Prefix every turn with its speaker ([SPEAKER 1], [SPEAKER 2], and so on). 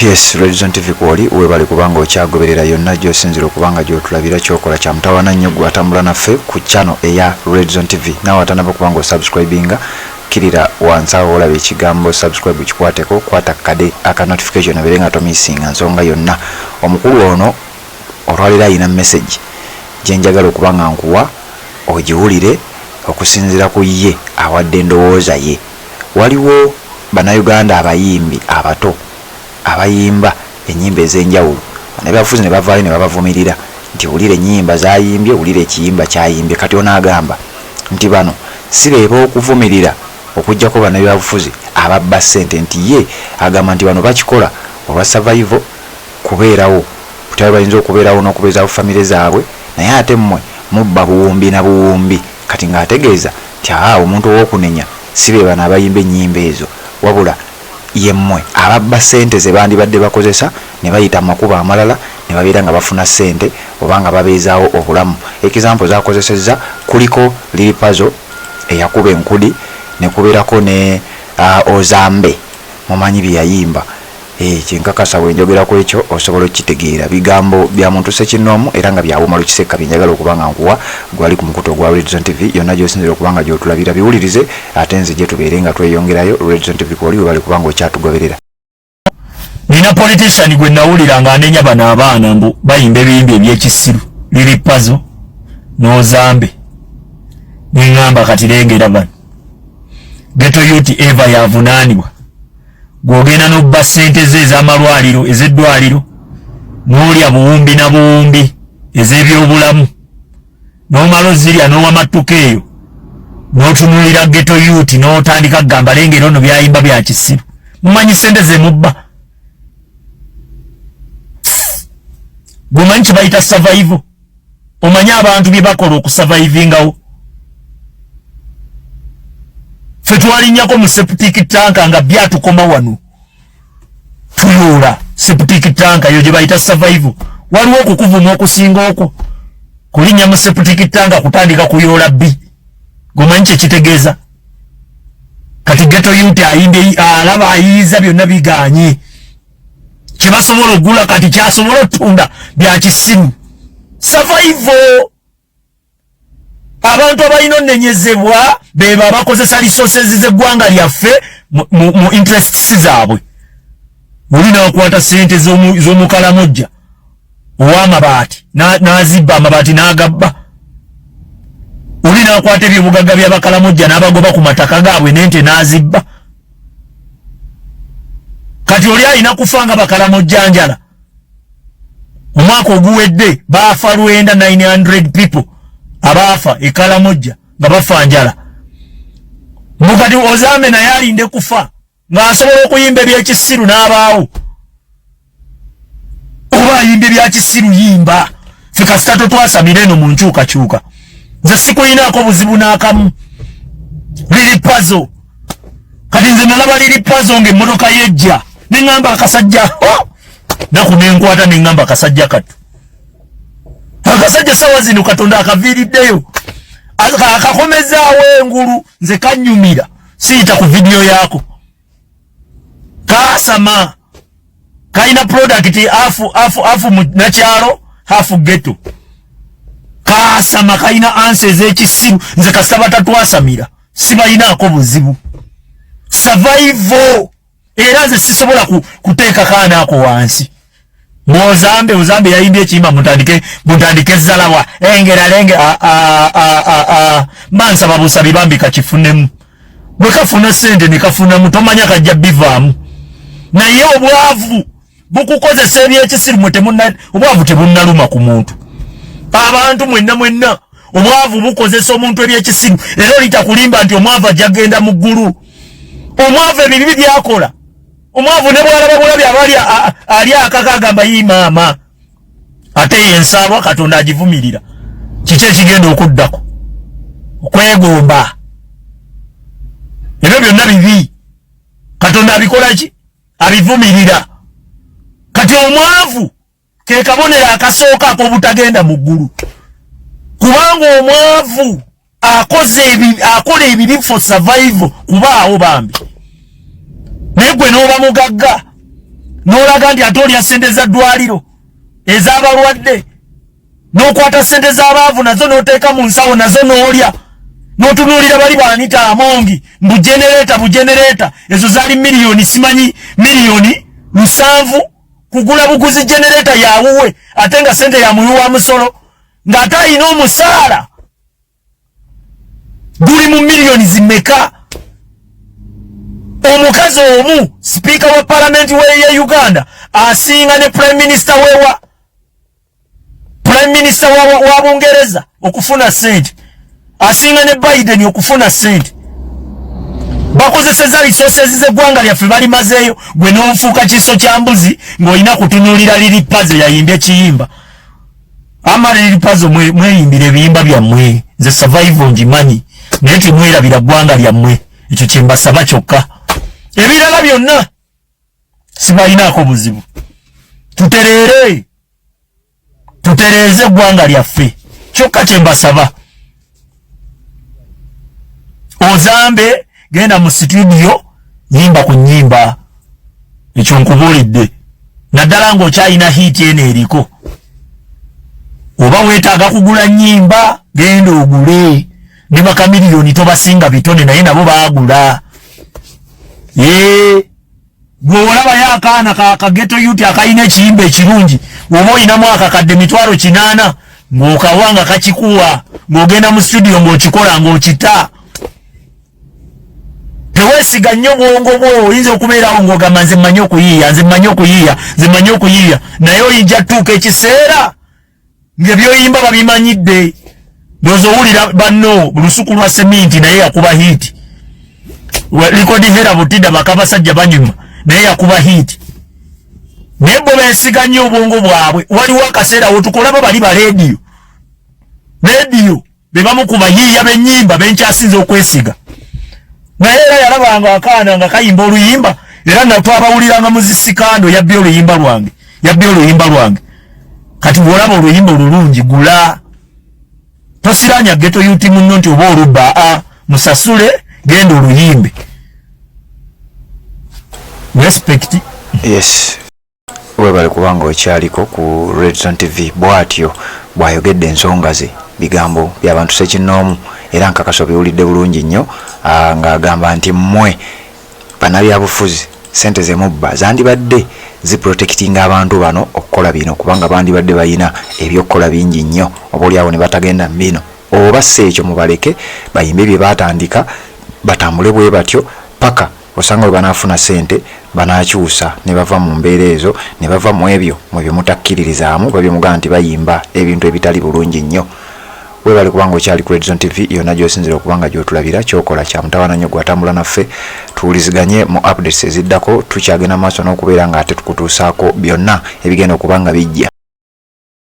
[SPEAKER 1] Yes, Redzone TV kwoli webale kubanga okyagoberera yonna gy'osinzira okubanga gy'otulabira. Kyokola kya mutawaana nnyo gwe atambula naffe ku channel eya Redzone TV. Naawe atanaba kubanga osubscribinga, kkirira wansi awo olaba ekigambo subscribe, kikwateko, kwata kade aka notification obeere nga tomisinga nsonga yonna. Omukulu ono olwaleero alina message gye njagala okuba nga nkuwa ogiwulire okusinziira ku ye awadde endowooza ye. Waliwo Bannayuganda abayimbi abato abayimba ennyimba ez'enjawulo, bannabyabufuzi ne bavaayo ne babavumirira nti wulira ennyimba z'ayimbye, wulira ekiyimba ky'ayimbye. Kati ono agamba nti bano si be b'okuvumirira okuggyako bannabyabufuzi ababba ssente, nti ye agamba nti bano bakikola olwa survival, kubeerawo butya bwe bayinza okubeerawo n'okubeezaawo famire zaabwe, naye ate mmwe mubba buwumbi na buwumbi. Kati ng'ategeeza nti aa omuntu ow'okunenya si be bano abayimba ennyimba ezo, wabula ye mmwe ababba ssente ze bandibadde bakozesa ne bayita mu makubo amalala ne babeera nga bafuna ssente oba nga babeezaawo obulamu. Example z'akozesezza kuliko Lil Pazo eyakuba enkudi ne kubeerako ne Ozambe mumanyi bye yayimba. Eeh kyenkakasa bwenjogera kwekyo osobola okukitegeera. Bigambo bya muntu ssekinnoomu era nga bya Umar Kisekka byenjagala okuba nga nkuwa gwe ali ku mukutu ogwa Redzone TV yonna gyosinzira okuba nga gyotulabira. Biwulirize ate nzije tubeere nga tweyongerayo. Redzone TV kwoli webale kuba nga okyatugoberera.
[SPEAKER 2] Nina politician gwe nawulira nga anenya bano abaana mbu bayimba ebiyimba ebyekisiru liri pazo n'ozambe nengamba kati lengera bano ghetto youth eva yavunaanibwa gwogenda nobba sente ze ez'amalwaliro ez'eddwaliro n'olya buwumbi na buwumbi ez'ebyobulamu n'omala ozirya n'owamattuka eyo n'otunuulira ghetto youth n'otandika kugamba lengera ono byayimba bya kisiru. Mumanyi sente ze mubba? Gwemanyi kye bayita survival? Omanyi abantu bye bakola okusavaivingawo? Ffe twalinnyako mu septic tank nga byatukoma wano, tuyoola septic tank eyo gye bayita survival. Waliwo okukuvuma okusinga okwo kulinnya mu septic tank kutandika kuyoola bbi? Gwemanyi kye kitegeeza? Kati ghetto youth ayimbye, alaba ayiyiza byonna biganye, kyebasobola okugula kati kyasobola otunda bya kisiru. Survival. Abantu abalina onenyezebwa beba abakozesa resources z'eggwanga lyaffe mu interests zaabwe. Oli nakwata sente z'omukalamojja ow'amabaati n'azibba amabaati n'agabba. Oli nakwata ebyobugagga by'abakalamojja n'abagoba ku mataka gaabwe n'ente n'azibba. Kati oli alina kufa nga bakalamojja njala. Omwaka oguwedde baafa lwenda 900 people abaafa e Kalamojja nga bafa njala. Mukati Ozambe naye alinde kufa ng'asobola okuyimba ebyekisiru n'abaawo, oba ayimba ebyakisiru yimba. Ffe kasita totwasamira eno mu nkyukakyuka, nze sikuyinaako buzibu n'akamu. Liri Pazo, kati nze nalaba Liri Pazo ng'emmotoka yejja neŋŋamba akasajja naku nenkwata neŋŋamba akasajja katu akasajja sawa zino Katonda akaviiriddeyo akakomezaawo engulu. Nze kanyumira, siyita ku vidiyo yaako, kasama kalina product afu afu afu nakyalo hafu ghetto kasama kalina ansa ez'ekisiru. Nze kasita batatwasamira sibalinaako buzibu. Survival. Era nze sisobola kuteeka kaana ako wansi. Mozambe, Ozambe yayimbye ekiyimba mutandike mutandike zalawa engera lenge a a a a a mansaba busabi bambi kakifunemu. Bwe kafuna sente ne kafunamu, tomanya kajja bivaamu. Naye obwavu bukukozesa ebyekisiru. Mwe temunna, obwavu tebunnaluma ku muntu. Abantu mwenna mwenna obwavu bukozesa omuntu ebyekisiru. Era olita kulimba nti omwavu ajja kugenda mu ggulu. Omwavu ebibi byakola, omwavu ne bwalaba bulabi abali ali akaka agamba yi maama, ate yensaalwa Katonda agivumirira. Kiki ekigenda okuddako? Okwegomba. Ebyo byonna bibi, Katonda abikola ki? Abivumirira. Kati omwavu ke kabonero akasooka ak'obutagenda mu ggulu, kubanga omwavu akola ebibi for survival, kubaawo bambi. Naye gwe n'oba mugagga. N'olaga nti ate olya ssente za ddwaliro ez'abalwadde, n'okwata ssente z'abaavu nazo n'oteeka mu nsawo nazo n'olya, n'otunuulira bali baanita amongi mbu genereta bugenereta, ezo zaali miliyoni simanyi miliyoni 7 kugula buguzi genereta yawuwe, ate nga sente ya muwi wa musolo, ng'ate ayina omusaala guli mu miliyoni zimeka. Omukazi omu sipiika wa palamenti ye Uganda asinga ne prime minister wewa prime minister wa Bungereza okufuna sente, asinga ne Biden okufuna sente. Bakozeseza resources z'eggwanga lyaffe, balimazeeyo. Gwe n'onfuuka kiso kya mbuzi ng'olina kutunuulira Lil Pazo yayimbye kiyimba. Ama Lil Pazo, mweyimbira ebiyimba byammwe, nze survival ngimanyi, naye temwerabira ggwanga lyammwe. Ekyo kyembasaba kyokka, ebirala byonna sibalinaako buzibu. Tutereere, tutereeze eggwanga lyaffe, kyokka kyembasaba. Ozambe, genda mu situdiyo, yimba ku nyimba. Ekyo nkubuulidde, naddala ng'okyalina hit eno eriko. Oba weetaaga kugula nyimba, genda ogule. Ne bakamiliyoni tobasinga bitone, naye nabo baagula. Ee, gwe olabayo akaana ka ghetto youth akalina ekiyimba ekirungi, oba oyinamu akakadde 800,000 ng'okawa nga kakikuwa, ng'ogenda mu studio ng'okikola ng'okita. Teweesiga nnyo bwongo bwo. Oyinza okubeerawo ng'ogamba, "Nze mmanyi okuyiiya, nze mmanyi okuyiiya, nze mmanyi okuyiiya," naye oyinja tuuka ekiseera ng'ebyoyimba babimanyidde. Ndowooza owulira banno lusuku lwa seminti, naye yakuba hit. Record hera butida bakabasajja banyuma, naye yakuba hit. Naye bo beesiga nnyo obwongo bwabwe. Waliwo akaseera wetukolaba bali ba rediyo, rediyo be bamu ku bayiiya b'ennyimba benkyasinza okwesiga, naye era yalabanga akaana nga kayimba oluyimba, era nga twabawuliranga mu zisikando, yabbye oluyimba lwange, yabbye oluyimba lwange. Kati bw'olaba oluyimba olulungi, gula. Tosiranya ghetto youth munno nti oba olubba. A musasule, genda oluyimbe. Respect.
[SPEAKER 1] Yes, webale kubanga okyaliko ku Redson TV. Bw'atyo bw'ayogedde ensonga ze, bigambo by'abantu sekinnoomu, era nkakasa obiwulidde bulungi nnyo, ng'agamba nti mmwe bannabyabufuzi sente zemubba zandibadde ziprotectinga abantu bano okukola bino, kubanga bandibadde balina ebyokukola bingi nnyo, oba oliawo ne batagenda mu bino, oba si ekyo mubaleke bayimbe bye batandika, batambule bwe batyo paka osanga bwe banaafuna sente banakyusa ne bava mu mbeera ezo, ne bava mu ebyo mwe bye mutakkiririzaamu oba bye mugamba nti bayimba ebintu ebitali bulungi nnyo. Webale kubanga okyali ku Redzone TV. Yonna gy'osinzira okuba nga gy'otulabira, kyokola kya mutawaana nnyo. Gwatambula naffe, tuwuliziganye mu updates eziddako. Tukyagenda maaso n'okubeera nga ate tukutuusaako byonna ebigenda okuba nga bijja.